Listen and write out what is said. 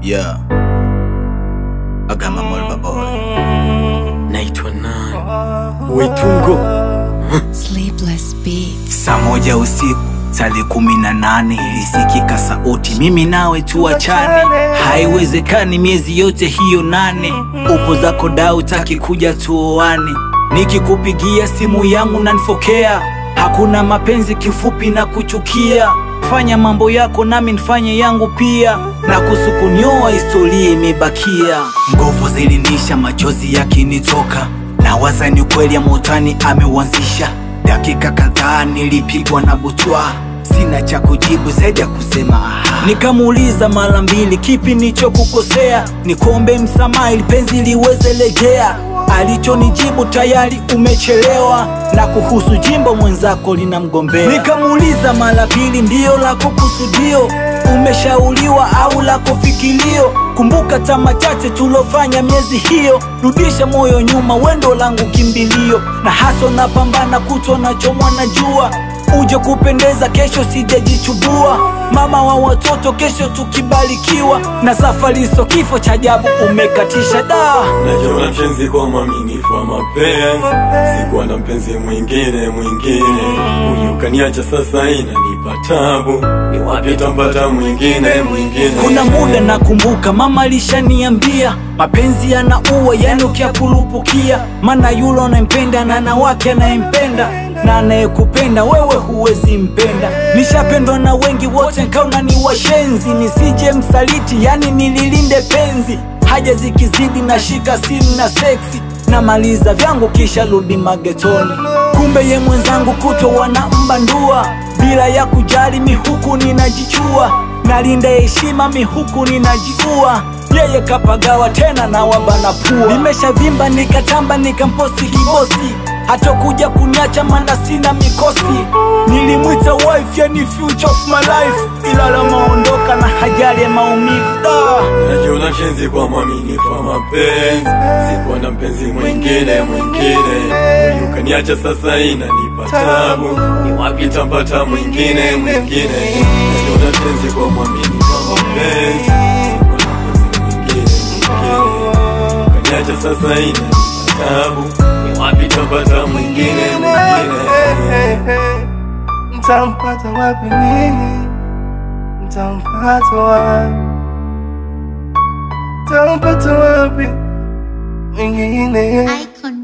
Yeah, Agama Molba Boy. Naitwa nani? Wetungo. Sleepless Beats. Saa 1 usiku tarehe 18 ilisikika sauti, mimi nawe tuachane. Haiwezekani miezi yote hiyo 8 upo zako dau taki kuja tuoane. Nikikupigia simu yangu nanifokea, hakuna mapenzi kifupi na kuchukia. Fanya mambo yako nami nifanye yangu pia, na kusukunyoa historia imebakia. Nguvu zilinisha, machozi yakinitoka, na waza ni kweli ya motani ameuanzisha. Dakika kadhaa nilipigwa na butwa, sina cha kujibu zaidi ya kusema aha. Nikamuuliza mara mbili, kipi nilichokukosea? Nikombe msamaha ili penzi liweze lejea. Alichonijibu tayari umechelewa, na kuhusu jimbo mwenzako linamgombea. Nikamuuliza mara pili, ndio lako kusudio, umeshauriwa au lako fikilio? Kumbuka tamaa chache tulofanya miezi hiyo, rudisha moyo nyuma, wendo langu kimbilio. Na haso na pambana kutwa na chomwa na jua, uje kupendeza kesho sijajichubua. Mama wa watoto kesho tukibarikiwa, na safari so kifo cha ajabu umekatisha da. Najiona mshenzi kwa mwaminifu wa mapenzi, sikuwa na mpenzi mwingine. Huyu kaniacha sasa inanipa tabu, ni wapi tampata mwingine. Kuna muda nakumbuka mama alishaniambia, mapenzi yanaua yani ukiyakurupukia. Maana yule unayempenda na na wake anayempenda, na anayekupenda wewe huwezi mpenda. Nishapendwa na wengi wote nikaona ni washenzi, nisije msaliti yani nililinde penzi. Haja zikizidi nashika simu na seksi, namaliza vyangu kisha rudi magetoni. Kumbe ye mwenzangu kuto wanambandua, bila ya kujali mihuku ninajichua. Nalinda heshima mihuku ninajiua, yeye kapagawa tena na wabana pua. Nimeshavimba nikatamba nikamposti kibosi, hatokuja kuniacha maana sina mikosi. Nilimwita wife yani future of my life, ila alamaondoka na hajali ya maumivu. Najiona mshenzi kwa mwaminifu wa mapenzi, sikuwa na mpenzi mwingine. Huyu kaniacha sasa inanipa tabu, ni wapi tampata mwingine. Najiona mshenzi kwa mwaminifu wa mapenzi, sikuwa na mpenzi mwingine. Kaniacha sasa inanipa tabu, ni wapi tampata mwingine. Ntampata wapi mimi? Ntampata wapi? Ntampata wapi mwingine? Icon.